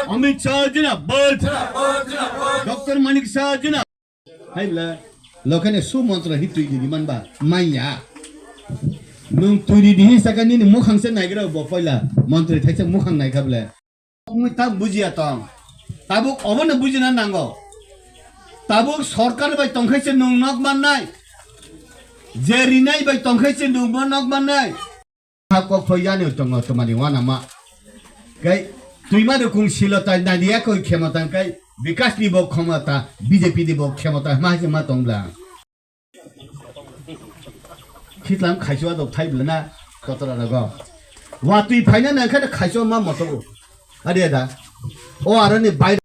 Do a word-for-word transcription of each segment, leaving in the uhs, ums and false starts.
Amit Shah jinabad. Doctor Manik Shah jinabad. Hai bla, lokene su mantra hi twi di man ba, manya. Nung twi di hi saka nini mukhang se naigra bo poila, mantra thaisa mukhang naikha bla. Mui tak bujiya tong. Tabuk obono bujina nango. Tabuk sorkar bai tongkhe se nung nok mannai. Je rinai bai tongkhe se nung bo nok mannai. Ha kok thoi yani tongo tomani wana ma. Kai tuima de kung silo tai nadia koi khemata kai Bikash ni bo khemata B J P ni bo khemata ma se ma tong bla. Khitlang khaichua dok thai bla na kotora na go. Wa tui phaina na kha khaichua ma moto. Ade da. O arani bai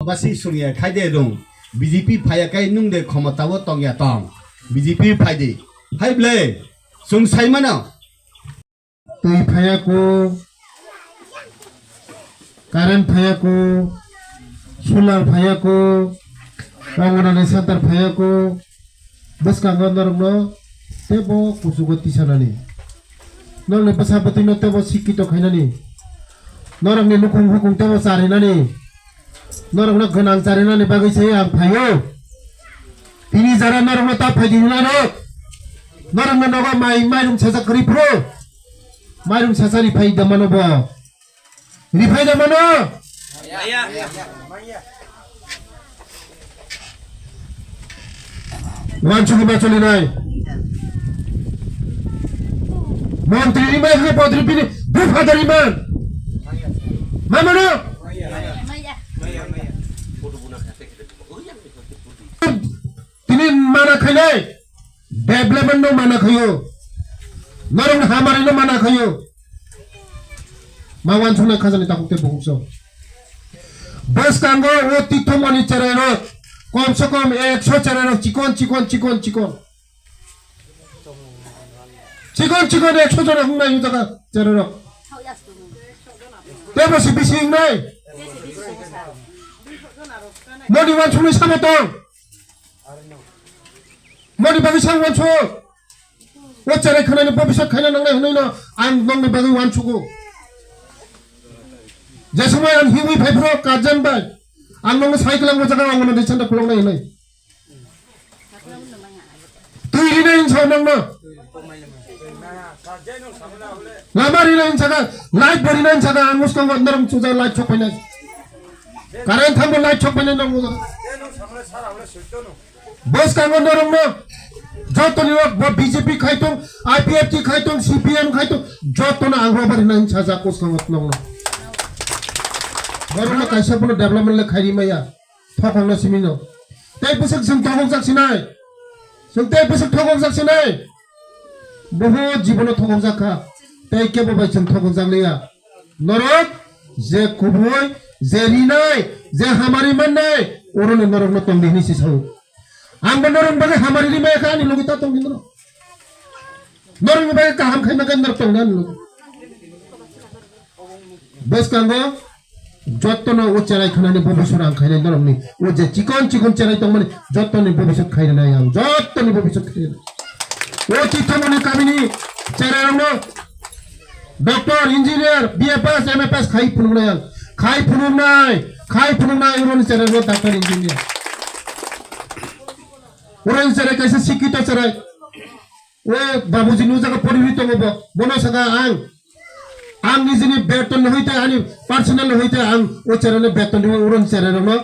Basi sungya khai de rung. B J P phaya kai nung de khomota o tongya tong. B J P phai di. Hai ble. Sung sai mano. Twi phaya ko. Current phaya ko. Solar phaya ko. Anganwadi center phaya ko. Bwskango norokno tebo kuchugo tisanani. Norokni bwsa bwtwino tebo sikito khainani. Norokni nukhung hukung tebo charinani. Norokno gwnang charinani bagwi se ang phaio. Tini jara norokno ta phaidi hinano. Norokno nogo mai mairum sacha kwrwi phuru. Mairum sacha ri phai da mano bo. Ri phai da mano. Wansugwi ma cholinai. Montri rimai hwnkhe montri bini buphadar riman. Ma mano? Tini mana khainai. Development no mana khaio. Norok hamari no mana khaio. Ma wansuknai khajani takhuk tei bukhuk so. Bwskango o tithomani cherai rok. Kom se kom ekso cherai rok chikon, chikon, chikon, chikon. Chikon, chikon ekso jona hungnai o jaga cherai rok. Tebo si bisi hungnai. Moni wansuknai samo tong. Moni bagwi sang wansu. O cherai khanani bobisot khaina nangnai hwnwi no ang nongni bagwi wansugo. Je somoi ang hiwi phai phro kajen bai. Ang nongno sai kwlangma jaga ang nongno desanta khulongnai hwnwi. Twi rinai hinsa nongno. Lama rinai hinsa ka, light bo rinai hinsa ka, ang muskango norok chuja light chok painai. Current thambo light chok painai nongno. Bwskango norokno jotoni rok bo B J P khaitung, I P F T khaitung, C P M khaitung, jotono ang robar hinani sajak bwskango nokno. Borokno kaisa bono development le khairi maya, thokongno simino. Tei bwswk chwng thokokjak sinai, chwng tei bwswk thokokjak sinai, boho jibono thokokjak kha, tei kebo bai chwng thokokjak liya. Norok je kubui, je rinai, je hamari mannai, oroni norokno tongdi hinwi se sao. Ang bo norokni bagwi hamari rimaya kha, ani logi ta tongdi norok. Norokni bagwi kaham khaima khe norok tongdi ani logi. Bwskango jottono o cherai khanani bobiswt ang khainai norokni. O je chikon chikon cherai tongmani jottoni bobiswt khainai ang, jottoni bobiswt khainai. O Chithomoni kamini cherai rokno Doctor, engineer, B A pass, M A pass khai phunuknai ang. Khai phunuknai, khai phunuknai, uroni cherai rok doctor, engineer. Uroni cherai kaisa sikito cherai. O babuji no jaga pori ri tongo bo. Bono saka ang. Ang nijini beton no hoite, ani personal no hoite, ang o cherai no beton ni uroni cherai rok no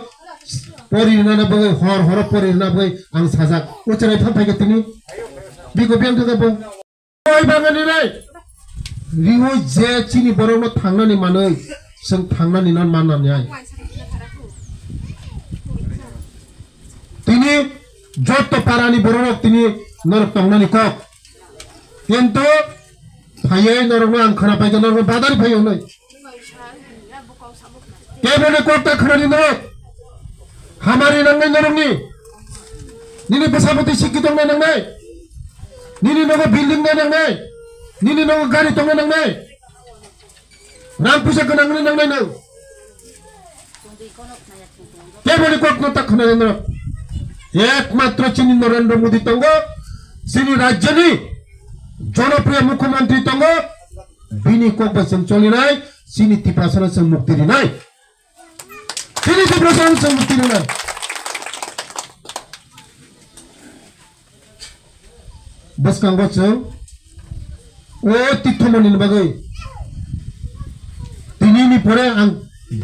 pori rina na bagwi, hor horo pori rina bagwi ang sajak. O cherai phan phaikhe tini. Biko biyang thangkhe bo. Oi bangani nai. Riwi je chini borokno thangnani manwi, chwng thangnani no mannani ai. Tini jotto parani bororok tini norok tongnani kok. Kintu phaiwi norokno ang khwna paikha norokno badari phaiwi hwnwi. Keboni kok ta khwnani norok. Hamari nangnai norokni. Nini bwsabwtwi sikki tongnai nangnai. Nini nogo building nai nangnai. Nini nogo gari tongnai nangnai. Rang puisa gwnang wngwi nangnai nang. Keboni kokno ta khwnai nang. Ekmatro chini Narendra Modi tongo, chini rajyoni jonopriyo mukhyamantri tongo, bini kok bai chwng cholinai, chini Tiprasano chwng mukti rinai. Chini Tiprasa ang chwng tini na. Bwskango chwng o tithomoni ni bagwi tinini pore ang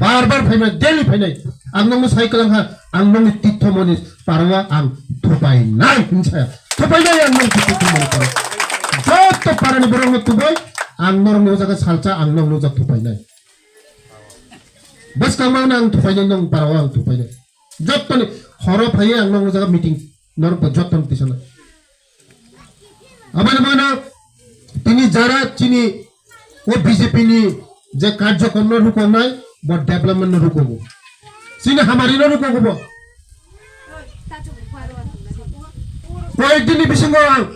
bar bar phainai, daily phainai. Ang nokno sai kwlang kha, ang nokni tithomoni parao ang thupai nai hinsa. Thupai nai ang nokni tithomoni parao. Joto parani borokno tubui ang norokni o jaga salsa ang nokni o jaga thupai nai. Bwskango ang thupai nai, nokni parao ang thupai nai. Jottoni horo phaiwi ang nokni jaga meeting norok bo jottoni tisana. Aboni bagwino tini jara chini o B J P ni je karjokom no rukongnai bo development no rukogo. Chini hamari no rukogo bo. Koyek din ni bisingo ang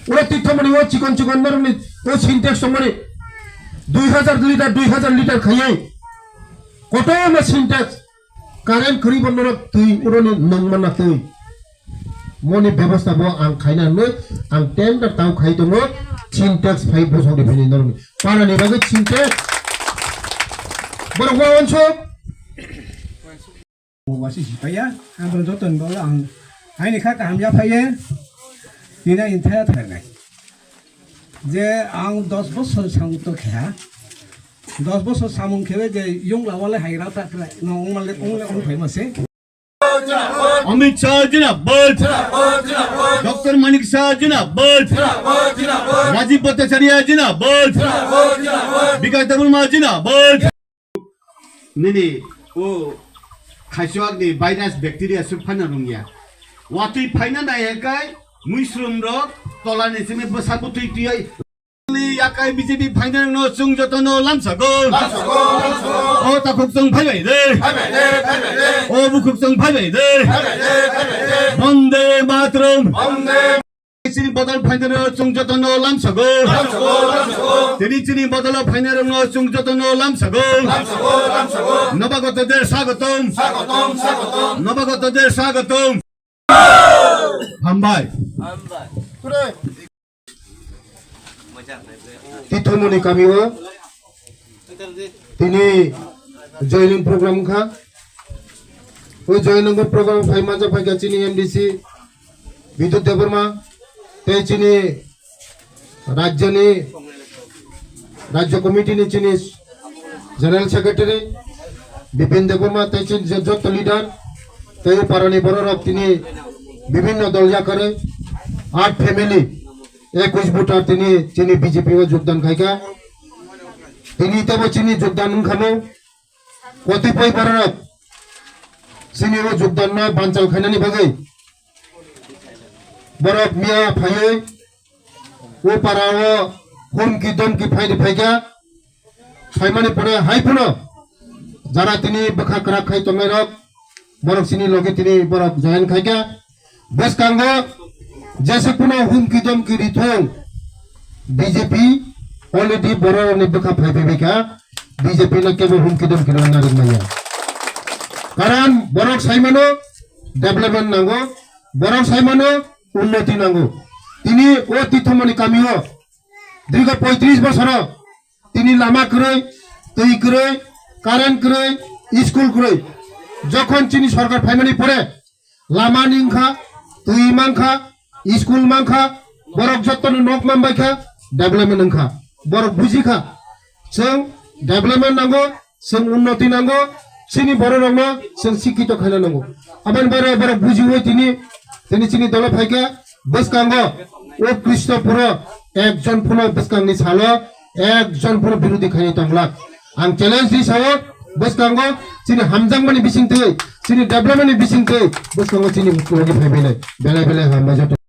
oro tithomani o chikon chikon norokni o Sintex tongmani dui hajar liter, dui hajar liter khaiwi kotorma Sintex. Current khwrwi bo norok twi uroni nung manna twi. Moni bebosta bo ang khaina hwnwi ang tender tau khai tongo, Sintex phai bosong ni phini norokni. Para ni bagwi Sintex. Borok wa onsok. Bo wasi sipaya, ang bo joto ni bagwi ang haini kha kaham ya phaiye. Tini ang thaya thaya nai. Je ang dos bosor samung to kha. Dos bosor samung khewe je yung la wale hai rata kra. No ong male ong le ong phai ma se. Amit Shah jinabad. Doctor Manik Shah jinabad. Rajiv Bhattacharya jinabad. Bikas Debbarma jinabad. Nini o khaichuak ni virus bacteria suk phaina rungya. Watwi phaina nai hekai muisrum rok tola ni simi bwsa bwtwi twi. Yakai B J P phainai rokno chwng jotono lamsago. O takhuk chwng phaibai de. O bukhuk chwng phaibai de. Bonde Mataram. Chini bodol phainai rok chwng jotono lamsago. Tini chini bodol phainai rokno chwng jotono lamsago. Nobagoto de swagotom. Nobagoto de swagotom. Hambai. Tithomoni kamio tini joining program wngkha. O joining program phai manjak phaikha chini M D C Bidut Debbarma tei chini rajyoni, rajya committee ni chini General Secretary Bipin Debbarma tei chini jotto leader tei parani bororok tini bibhinno dol yakarwi aat family, ekush voter tini chini B J P o jogdan khaikha. Tini tebo chini jogdan wngkhano kotipoi bororok chini o jogdanno banchal khainani bagwi borok miya phaiwi o para o humki domki phaidi phaikha. Phaimani pore hai phano jara tini bwkha kwrak khai tongnai rok borok chini logi tini borok join khaikha. Bwskango jesa kuno humki domki rithung B J P already borok ni bwkha phai phai kha. B J P no kebo humki domki rwna ringmaya. Karon borok saimano development nango, borok saimano unnoti nango. Tini o tithomoni kamio dirgho poitris bosoro tini lama kwrwi, twi kwrwi, current kwrwi, school kwrwi. Jokhon chini sorkar phaimani pore lama ni wngkha, twi mankha, school mankha, borok jotono nok manbaikha, development wngkha. Borok bujikha, chwng development nango, chwng unnoti nango, chini bororokno chwng sikkito khaina nango. Aboni bagwi borok bujiwi tini, tini chini dolo phaikha, bwskango o Krishnapuro ekjon phano bwskangni salo ekjon phano birodhi khainai tonglak. Ang challenge di sao, bwskango chini hamjakmani bisingtwi, chini development ni bisingtwi, bwskango chini logi phaibainai. Belai belai hambai joto.